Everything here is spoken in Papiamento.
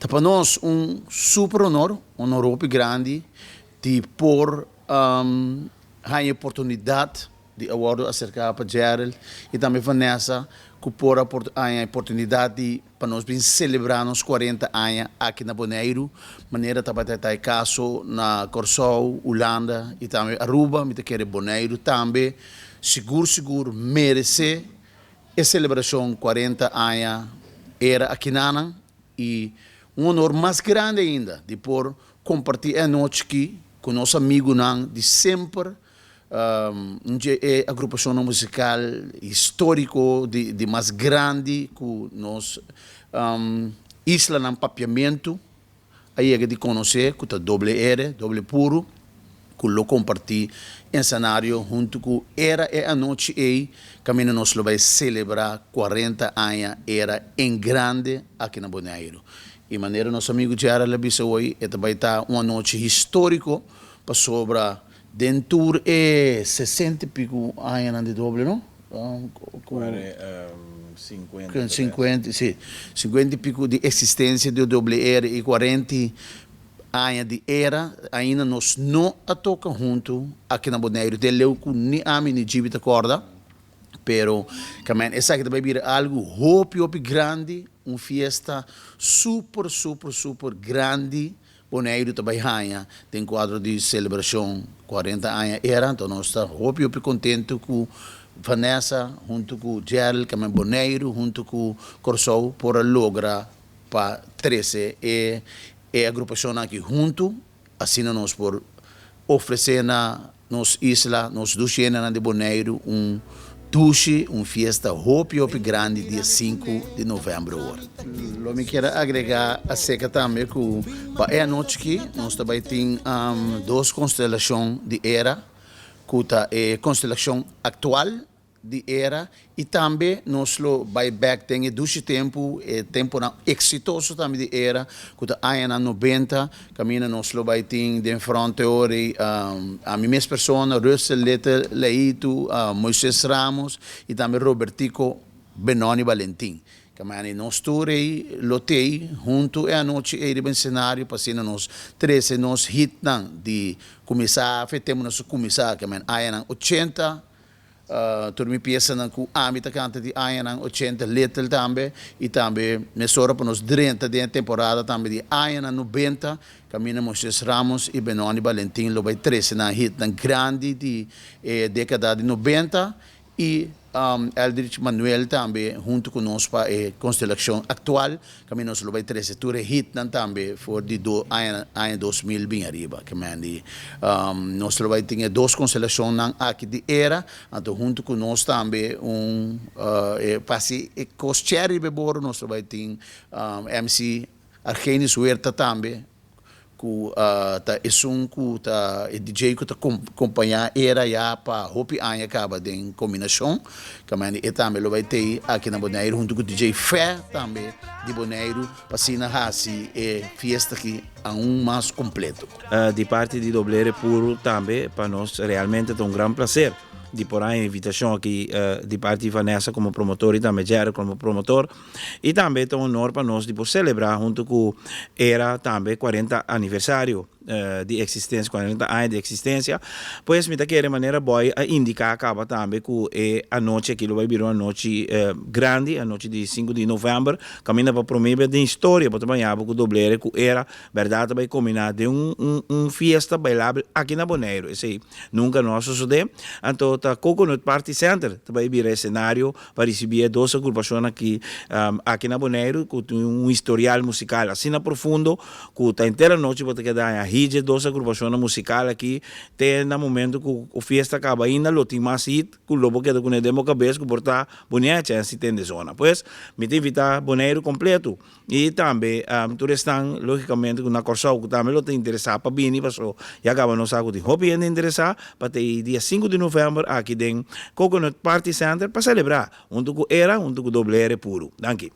Ta pa nos un super honor, honor hopi grandi di por haña oportunidat di a wòrdu aserká pa Gerald i tambe Vanessa ku por a haña oportunidat di pa nos bin selebrá nos 40 aña aki na Boneiru, manera tabata ta e kaso na Kòrsou, Hulanda i tambe Aruba. Mi ta kere Boneiru tambe sigur sigur meresé e selebrashon 40 aña era akinanan i un honor mas grandi ainda di por kompartí e anochi aki ku nos amigunan di semper, un dje e agrupashonnan musikal históriko di mas grandi ku nos islanan Papiamentu a yega di konosé, ku ta Doble R, Doble Puru, ku lo kompartí esenario huntu ku Era e anochi ei, kaminda nos lo bai selebrá 40 aña Era en grande aki na Boneiru. I manera nos amigu Gerald a bisa hoy, e ta bai ta un anochi históriko, pasobra den tur e 60 i piku añanan di Doble, no? 50. 50, sí. 50 i piku di eksistensia di Doble R i 40 aña di Era, ainda nos no a toka huntu aki na Boneiru. Te leu ku ni ami ni Gibi ta kòrda, pero kamen esaki ta bai bira algu hopi hopi grandi, un fiesta super super super grandi Boneiru ta bai haña den kuadro di selebrashon 40 aña Era. Anto nos ta hopi hopi kontentu ku Vanessa huntu ku Gerald, kamen Boneiru huntu ku Kòrsou por a logra pa trese e agrupashonnan aki huntu, asina nos por ofresé na nos isla, nos dushi hendenan di Boneiru un dushi, un fiesta hopi hopi grandi dia 5 di novèmber awor. Lo mi kier a agregá aserka tambe ku pa e anochi aki nos ta bai tin dos konstelashon di Era, ku ta e konstelashon aktual di Era i tambe nos lo bai bek den e dushi tempu, e tempunan eksitoso tambe di Era, ku ta añanan 90, kaminda nos lo bai tin den front teori ami mes persona, Russell Little Leitu, Moises Ramos i tambe Robertico Benoni Valentin. Kaminda nos tur ei lo t'ei huntu e anochi ei riba esenario pa asina nos trese nos hitnan di kuminsá, fe tempu nos a kuminsá, kaminda añanan 80. Tur mi piesanan ku ami ta kanta di añanan 80, Little tambe, i tambe mesora pa nos drenta den e temporada tambe di añanan 90, kaminda Moises Ramos i Benoni Valentin lo bai trese nan hitnan grandi di e dékada di 90 i Eldridge Manuel tambe huntu ku nos pa e konstelashon aktual, kaminda nos lo bai trese tur e hitnan tambe for di aña 2000 bin ariba. Kemendi nos lo bai tin e dos konstelashonnan aki di Era, anto huntu ku nos tambe un pa hasi e kos cherry riba e boro nos lo bai tin MC Argenis Huerta tambe, ku ta esun ku ta e DJ ku ta kompañá Era ya pa hopi aña kaba den kombinashon. Kaminda e tambe lo bai tei aki na Boneiru huntu ku DJ Fè tambe di Boneiru pa asina hasi e fiesta aki aun mas kompleto. Di parti di Doble R Puru tambe pa nos realmente ta un gran plaser di por haña invitashon aki di parti di Vanessa komo promotor i tambe Jerry komo promotor. I tambe ta un honor pa nos di por selebrá huntu ku Era tambe 40 aniversario di eksistensia, 40 aña di eksistensia. Pues mi ta kere manera Boy a indiká kaba tambe ku e anochi aki lo bai bira un anochi grandi, anochi di 5 di novèmber, kaminda pa promé bes den historia bo ta baña bo ku Doblere ku Era bèrdat ta bai kombiná den un fiesta bailabel aki na Boneiru. Esei nunka no a sosodé. Anto ta Coconut Party Center ta bai bira esenario pa risibí e dos agrupashonnan aki aki na Boneiru ku tin un historial musikal asina profundo ku ta henter anochi bo ta keda haña hit dje dos agrupashonnan musikal aki te na momento ku fiesta kaba ainda lo tin mas hit ku lo bo keda kuné den bo kabes ku por ta bo ni a chèns di tende zona. Pues mi ta invitá Boneiru kompleto. I tambe tur esnan logicamente cu na Corsou cu tambe lo ta interesa pa bini paso ya caba nos sa cu tin hopi hende interesa pa ta e dia 5 di november aki den Coconut Party Center pa celebra hunto cu Era hunto cu Doble R Puru. Danki.